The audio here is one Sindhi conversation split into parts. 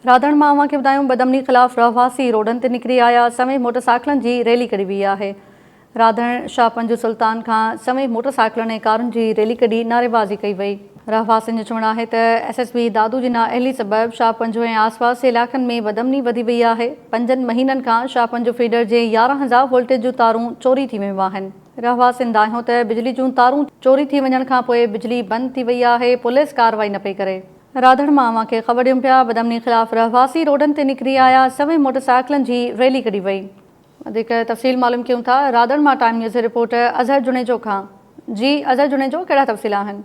راڌڻ مان اوهان کي ٻڌايون بدامني خلاف رهواسي روڊن تي نڪري آيا، سوين موٽرسائيڪلن جي ريلي ڪڍي وئي آهي. راڌڻ شاهه پنجو سلطان کان سوين موٽرسائيڪلن ۽ ڪارن جي ريلي ڪڍي نعريبازي ڪئي وئي. رهواسين جو چوڻ آهي ته ايس ايس پي دادو جي نااهلي سبب شاهه پنجو ۽ آسپاس جي علائقن ۾ بدامني وڌي وئي آهي. پنجن مهينن کان شاهه پنجو فيڊر جي 11 هزار وولٽيج جون تارون چوري ٿي ويون آهن. رهواسين دانهيو ته بجلي جون تارون چوري ٿي وڃڻ کانپوء بجلي بند ٿي وئي آهي، پوليس ڪارروائي نه پئي ڪري. راڌڻ مان اوهان کي خبر ڏيون پيا، بدامني خلاف رهواسي روڊن تي نڪري آيا، سوين موٽرسائيڪلن جي ريلي ڪڍي وئي. وڌيڪ تفصيل معلوم ڪيون ٿا راڌڻ مان ٽائيم نيوز جي رپورٽر اظهر جوڻيجو کان. جي اظهر جوڻيجو ڪهڙا تفصيل آهن؟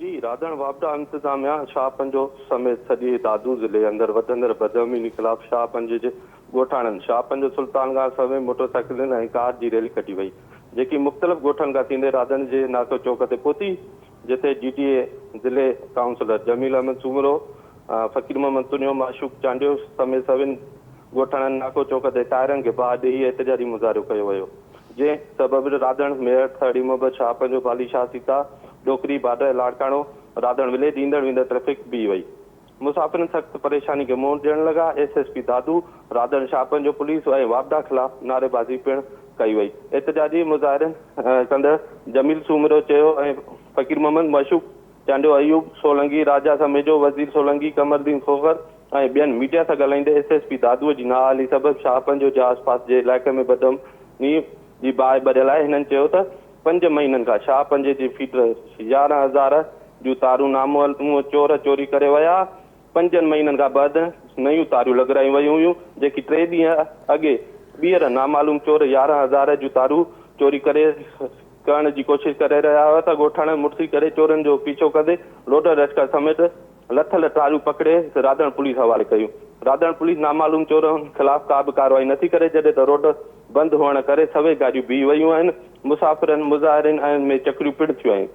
جي راڌڻ واپڊا انتظاميا شاهه پنجو سميت سڄي دادو ضلعي اندر وڌندڙ بدامني خلاف شاهه پنجي جي ڳوٺاڻن شاهه پنجو سلطان کان سوين موٽرسائيڪلن ۽ ڪار جي ريلي ڪڍي وئي جيڪي مختلف ڳوٺن کان ٿيندي راڌڻ جي ناڪو چوڪ تي پهتي جتي جي ڊي اي ضلعي ڪائونسلر جميل احمد سومرو، فقير محمد تنيو، معشوق چانڊيو سميت سوين ڳوٺاڻن ناڪو چوڪ تي ٽائرن کي باهه ڏئي احتجاجي مظاهرو ڪيو ويو، جنهن سبب راڌڻ، ميهڙ، ٿرڙي محبت، شاهه پنجو، بالي شاهه سيتا، ڏوڪري، باڊهه، لاڙڪاڻو، راڌڻ وليج ايندڙ ويندڙ ٽريفڪ بيهي وئي. مسافرن سخت پريشاني کي منهن ڏيڻ لڳا، S S P Dadu, Radhan Shah Panjo police ۽ واپڊا خلاف نعريبازي پڻ ڪئي وئي. احتجاجي مظاهرين ڪندڙ جميل سومرو چيو ۽ فقير محمد معشوق چانڊيو، ايوب سولنگي، راجا سميجو، وزير سولنگي، قمرالدين کوکر ۽ ٻين ميڊيا سان ڳالهائيندي ايس ايس پي دادو جي نااهلي سبب شاهه پنجو جي آس پاس جي علائقي ۾ بدامني جي باهه ٻريل آهي، هنن چيو ته پنج مهينن کان شاهه پنجي جي فيڊر 11 هزار جون تارون نامعلوم چور چوري ڪري ويا. پنجن مهينن کان بعد نيون تاريون لڳرايون ويون هيون، جيڪي ٽي ڏينهن اڳي ٻيهر نامعلوم چور 11 هزار جون تارون چوري ڪري ڪرڻ جي ڪوشش ڪري رهيا هئا ته ڳوٺاڻن مڙسي ڪري چورن جو پيڇو ڪندي لوڊر رشڪا سميت لٿل ٽاريون پڪڙي راڌڻ پوليس حوالي ڪيون. راڌڻ پوليس نامعلوم چورن خلاف ڪا به ڪارروائي نٿي ڪري جڏهن ته روڊ بند هئڻ ڪري سوين گاڏيون بيهي ويون آهن، مسافرن، مظاهرين ۽ ۾ چڪريون پڻ ٿيون آهن.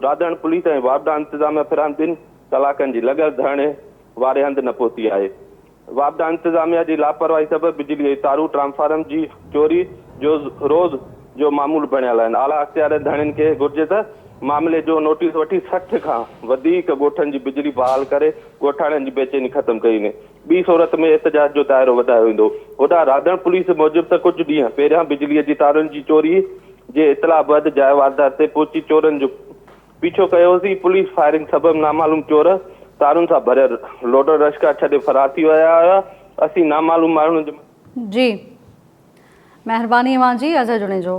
راڌڻ پوليس ۽ واپڊا انتظاميا پھران ٻن ڪلاڪن جي لڳل ڌرڻي واري هنڌ نه پهتي آهي. واپڊا انتظاميا جي لاپرواهي سبب بجلي جي تارون ٽرانفارم جي چوري جو روز جو معمول بڻيل آهن. اعليٰ اختيارين ڌڻين کي گهرجي ته معاملي جو نوٽيس وٺي 60 کان وڌيڪ ڳوٺن جي بجلي بحال ڪري ڳوٺاڻن جي بيچيني ختم ڪئي وڃي. ٻي صورت ۾ احتجاج جو دائرو وڌايو ويندو. هوڏانهن راڌڻ پوليس موجب ته ڪجهه ڏينهن پهريان بجلي جي تارن جي چوري جي اطلاع بعد جاء واردات تي پهچي چورن جو پيڇو ڪيو هوسين، پوليس فائرنگ سبب نامعلوم چور تارن سان ڀريل لوڊر رشڪا ڇڏي فرار ٿي ويا هيا، اسين نامعلوم ماڻهن جي. جي مهرباني اوهان جي اظهر جوڻيجو.